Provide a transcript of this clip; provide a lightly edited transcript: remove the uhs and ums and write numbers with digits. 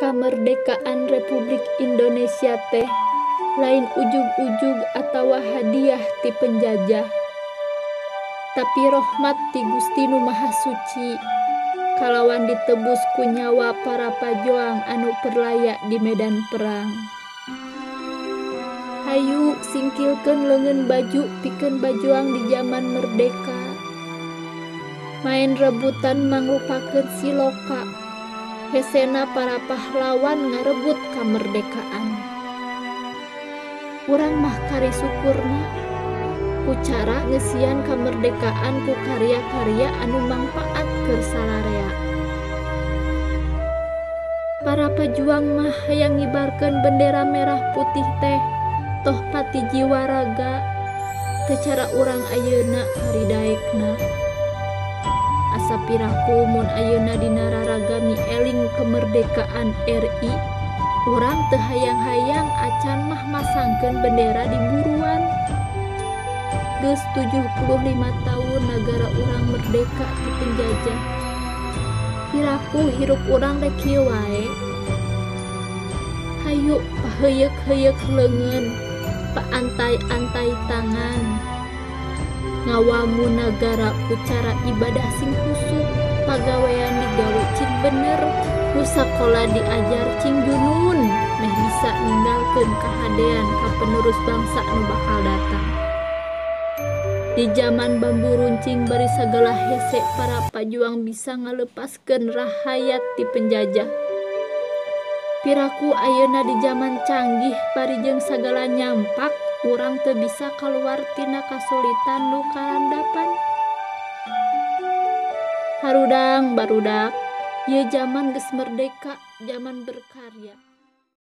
Kamerdekaan Republik Indonesia teh lain ujug-ujug atawa hadiah ti penjajah, tapi rahmat ti Gusti Nu Maha Suci kalawan ditebus ku nyawa para pajoang anu perlaya di medan perang. Hayu singkilkeun leungeun baju pikeun bajuang di zaman merdeka. Main rebutan mangrupakeun siloka, hesena para pahlawan ngarebut kamerdekaan. Urang mah kari syukurna ku cara ngeusian kamerdekaan ku karya-karya anu mangpaat keur salarea. Para pejuang mah hayang ngibarkeun bendera merah putih teh toh pati jiwa raga, teu cara urang ayeuna kari daekna. Asa piraku mun ayeuna dina raragami eling kemerdekaan RI, urang teu hayang-hayang acan mah masangkeun bendera di buruan. Geus 75 tahun nagara urang merdeka ti penjajah. Piraku hirup urang rek kieu wae. Hayu paheuyeuk-heuyeuk leungeun, paantai-antai tangan. Ngawamu nagara ku cara ibadah sing khusuk, pagawean digawe cing bener, nu sakola diajar cing junun, meh bisa ninggalkeun kahadean ka penerus bangsa nu bakal datang. Di zaman bambu runcing bari sagala hese para pajuang bisa ngalepaskeun rahayat ti penjajah. Piraku ayeuna di zaman canggih bari jeung sagala nyampak, urang teu bisa kaluar tina kasulitan nu karandapan. Harudang barudak, ieu zaman geus merdeka, zaman berkarya.